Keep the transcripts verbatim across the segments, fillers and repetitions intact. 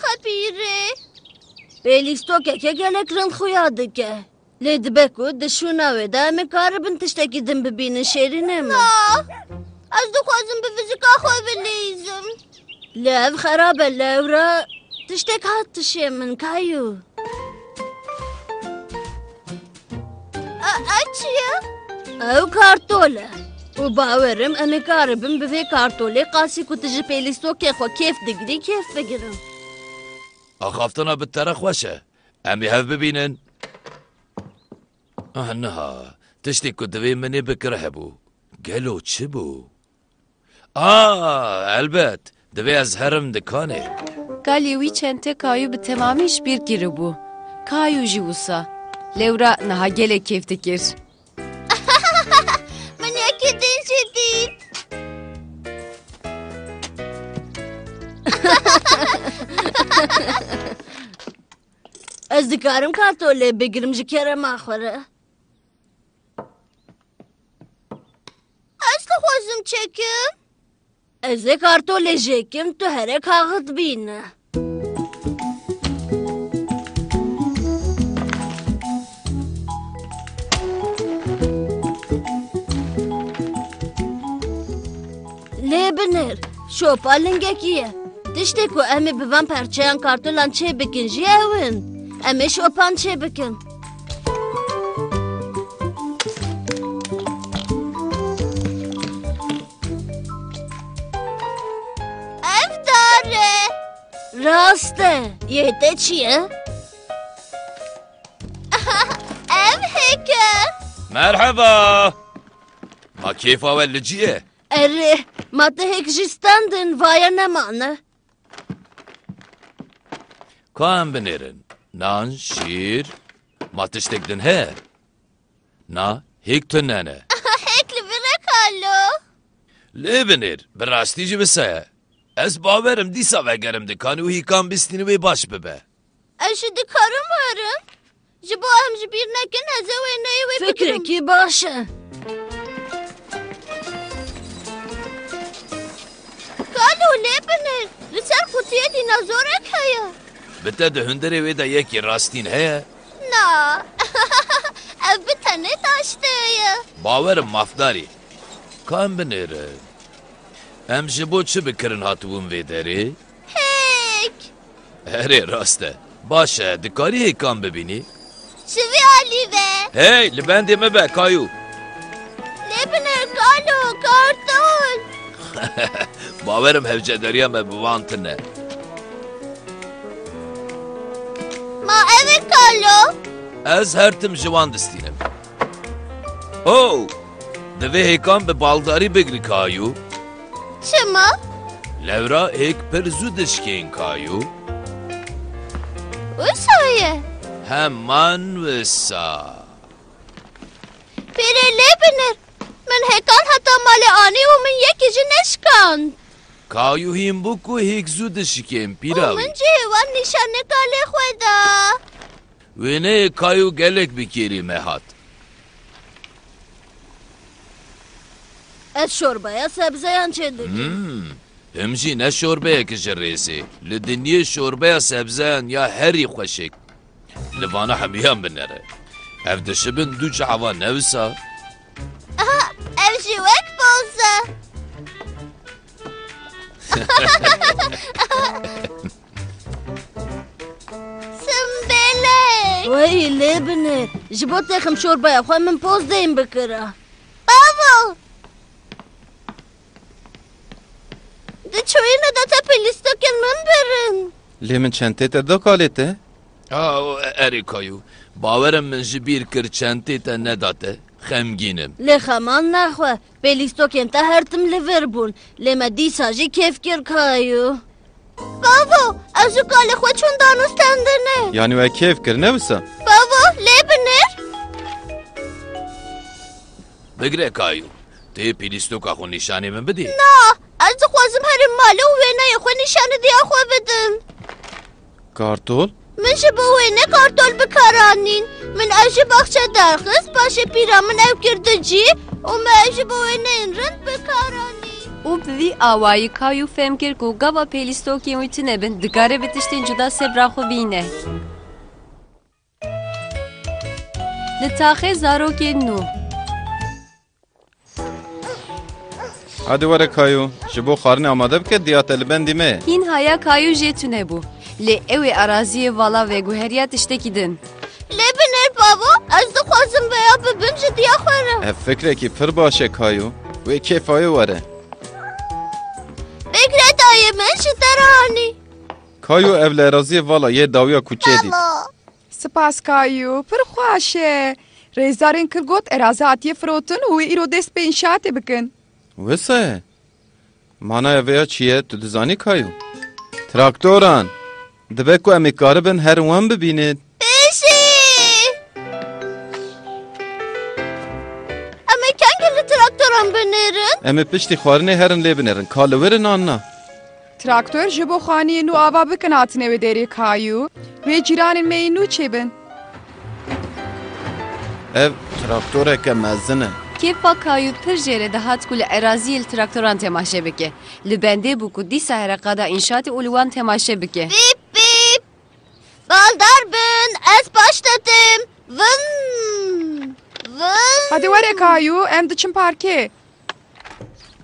Xepîrê. Pêlîstokeke gelek rind xuya dike. Lê dibe ku di şûna wê de em ê karibin tiştekî din bibînin, şêrînê min. Na, ez dixwazim bi vizika xwe bilîzim. Lê ev xerab e, lewra tiştek hat tişê min, Kayû. E, ev çi ye? Ew kartol e. Û bawerim em ê karibin bi vê kartolê qasî ku tu ji pêlîstokê xwe kêf digirî, kêf bigirin. Axaftina bi te re xweş e. Em ê hev bibînin. Ah, niha, tiştê ku divê min ê bikira hebû. Gelo çi bû? Ah, elbet, divê ez herim dikanê. Kalê wî çentê Kayû bi temamî ji bîr kiribû. Kayû jî wisa. Lewra niha gelek kêf dikir. Min yekî din jî dît. Ez dikarim kartolê bigirim ji kerema xwe re? Ez dixwazim çekim. Ez ê kartolê jêkim, tu here kaxit bîne. Lê binêr, şopa lingekî ye. Tiştê ku em ê bi van perçeyan kartolan çêbikin jî ew in. Em ê şopan çêbikin. Ev dar e. Rast e. Yê te çi ye? Ev hêk e. Merheba. Ma kêfa we li cî ye? Erê, ma te hêk jî standin, vaye nemane. Ka em binêrin. Nan, şîr, ma tiştek din heye? Na, hêk tune ne. Hêk li vir e kalo. Lê binêr, bi rastî jî wisa ye. Ez bawerim dîsa vegerim dikan û hêkan bistînim wê baş bibe. Ez jî dikarim werim. Ji bo em ji bîr nekin, ez ê wêneyê wê bigirim. Fikrekî baş e. Kalo, lê binêr, li ser qutiyê dînozorek heye. Bi te di hundirê wê de yekî rastîn heye? Na. Ev bi tenê taştê ye. Bawerim mafdarî. Ka em binêrin. Em ji bo çi bi kirin hatibûn vê derê? Hêk. Erê, rast e. Baş e, dikarî hêkan bibînî? Ji vî alî ve. Hey, li bendê me be, Kayû. Lê binêr kalo, kartol. Bawerim hewcedariya me bi wan tune. Ma ev e kalo. Ez her tim ji wan distînim. Oh! Divê hêkan bi baldarî bigri, Kayû. Çima? Lewra hêk pir zû dişkên, Kayû. Wisa ye? Heman wisa. Pîrê lê binir. Min hêkan heta malê anî û min yekî jî neşikand. Kayû hîn bû ku hêk zû dişikên, pîra wî. Û min jî wan nîşanê kalê xwe da. Wêneyê Kayû gelek bi kêrî me hat. Ez şorbeya sebzeyan çêdikim. Hmm, him jî ne şorbeyek ji rêzê. Li dinyê şorbeya sebzeyan ya herî xweşik. Li vana hemiyan binere. Ev dişibin du çava ne wisa? Aha, ev jî wek poz e. Simbêlek. Wey, lê binir. Ji bo texim şorbeya xwe min poz deyn bikira. Bavo! Di çûyî nedate pêlîstokên min birin. Lê min çentê te da kalê te? A, o, e, erê Kayû. Bawerim min ji bîr kir çentê te nedate. Xemgîn im. Lê xeman nexwe. Pêlîstokên te her tim li vir bûn. Lê me dîsa jî kêf kir Kayû. Bavo, ez ji kalê xwe çûn danûstendinê. Yanî we kêf kir, ne wisa? Bavo, lê binir. Bigre Kayû. Tê pîlîstoka xwe nîşanê min bidî? Na, ez dixwazim herim malê û wêneyê xwe nîşanî diya xwe bidim. Kartol? Min ji bo wênê kartol bi kar anîn. Min ev ji baxçe derxist, paşê pîra min ew kir du cî û me ev ji bo wêneyên rind bi kar anîn. Û bi vî awayî Kayû fehm kir ku gava pêlîstokên wî tune bin, dikare bi tiştên cuda sebra xwe bîne. Li taxê zarokên nû. Hadi were Kayû, ji bo xwarinê amade bike, diya te li bendî me ye. Hîn haya Kayû jê tune bû. Lê ew ê eraziyê vala veguheriya tiştekî din. Lê binêr bavo, ez dixwazim veya bibim ji diya xwe re. Ev fikrekî pir baş e Kayû. Wê kêfa wê were. Bêgre dayê min ji te re anî. Kayû ev li eraziyê vala yê dawiya kuçeyê dît. Bavo. Spas Kayû, pir xweş e. Rêzdarên Kil got eraze hatiye firotin û wê îro dest pê înşaatê bikin. Wisa ye? Manaya vêya çi ye, tu dizanî Kayû? Traktoran! Dibe ku em ê karibin herin wan bibînin. Pêşî! Em ê kengî li traktoran binêrin? Em ê piştî xwarinê herin lê binêrin. Ka li wir in an na? Traktor ji bo xaniyên nû ava bikin hatine wê derê Kayû. Wê cîranên me yên nû çêbin. Ev traktoreke mezin e. Kêfa Kayû pir jê re dihat ku li eraziyê li traktoran temaşe bike. Li bendê bû ku dîsa here qada înşaatê û li wan temaşe bike. Bîp, bîp! Baldar bin, ez paştetim. Vın! Vın! Hadi were Kayû, em diçin parkê.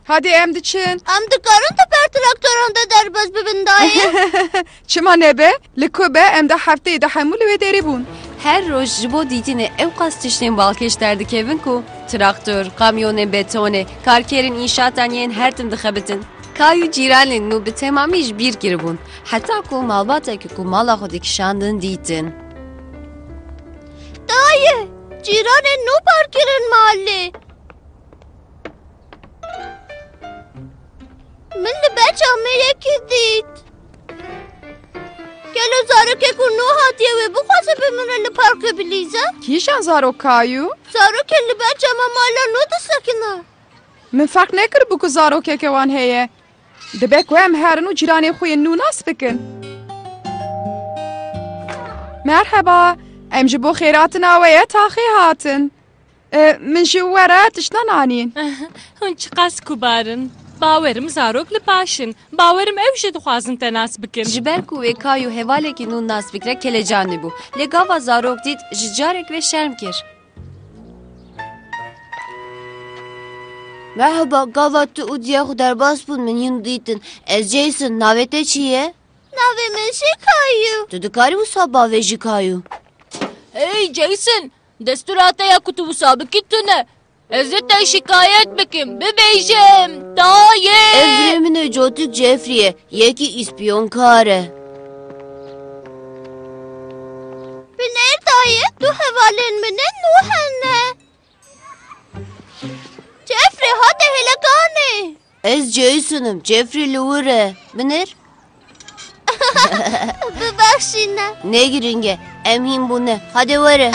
Hadi em diçin. Em dikarin tu ber traktoran de derbas bibin dayê? Çima nebe? Li ku be, em de hefteyê de hemû li wê derê bûn. Her roj ji bo dîtinê ewqas tiştên balkêş derdikevin ku traktor, kamyonên betonê, karkerên înşaatan yên her tim dixebitin. Kayû cîranên nû bi temamî ji bîr kiribûn. Heta ku malbateke ku mala xwe dikişandin dîtin. Dayê, cîranên nû bar kirin malê. Min li beça me yekî dît. Gelo zarokek ku nû hatiye wê bixwaze bi min re li parkê bilîze? Kîjan zarok Kayû? Zarokên li beça me mala nû disekine. Min ferq nekiribû ku zarokeke wan heye. Dibe ku em herin û cîranê xwe yên nû nas bikin. Merheba, em ji bo xêratina we ye taxê hatin. E, min ji we re tiştan anîn. Hûn çiqas kubar in. Bawerim zarok li paş in. Bawerim ew jî dixwazin te nas bikin. Ji ber ku wê Kayû hevalekî nû nas bikire kelecanî bû. Lê gava zarok dît, ji carek ve şerm kir. Merheba, gava tu û diya xwe derbas bûn, min hîn dîtin. Ez Jason, navê te çi ye? Navê min jî Kayû. Tu dikarî wisa bavêjî Kayû? Hey Jason, destûra te ya ku tu wisa bikî tune. Ez ê te şikayet bikim, bibêjim, dayê! Ev birê min e, cotik Jeffrey ye, yekî îspiyonkar e. Binêr dayê, du hevalên min ê nû hene. Jeffrey, hate hêlekanê. Ez Jason im, Jeffrey li wir e. Binêr. Bibexşîne. Ne girîng e, em hîn bûne. Hadi were.